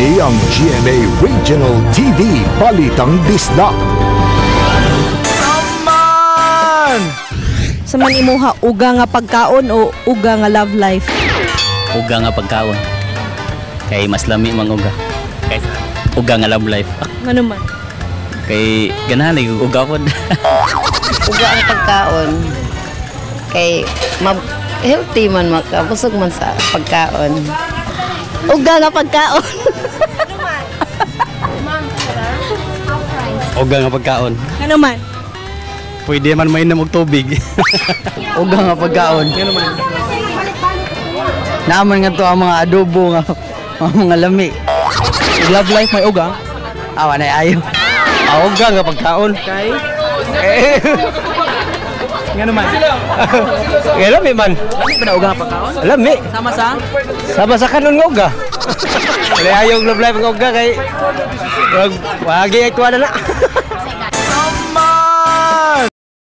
Kini ang GMA Regional TV Balitang Bisdak. Man! Sa man imuha, uga nga pagkaon o uga nga love life? Uga nga pagkaon. Kay mas lami mang uga. Kay uga nga love life. Ngano man? Kay ganahan lagi uga pod. Uga ang pagkaon. Kay healthy man maka, busog man sa pagkaon. Uga nga pagkaon. Uga nga pagkaon. Ngano man? Pwede man mainom og tubig. Uga nga pagkaon. Naaman nga to ang mga adobo nga ang mga lami. Love life may uga? Awa na ayo. Ah, uga nga pagkaon. Kay? Ngano man? Kaya lami man. Lami ba na uga nga pagkaon? Lami. Sama sa? Sama sa kanon nga uga. Kaya ayaw love life nga uga kay wag wagi ay tuwa na na.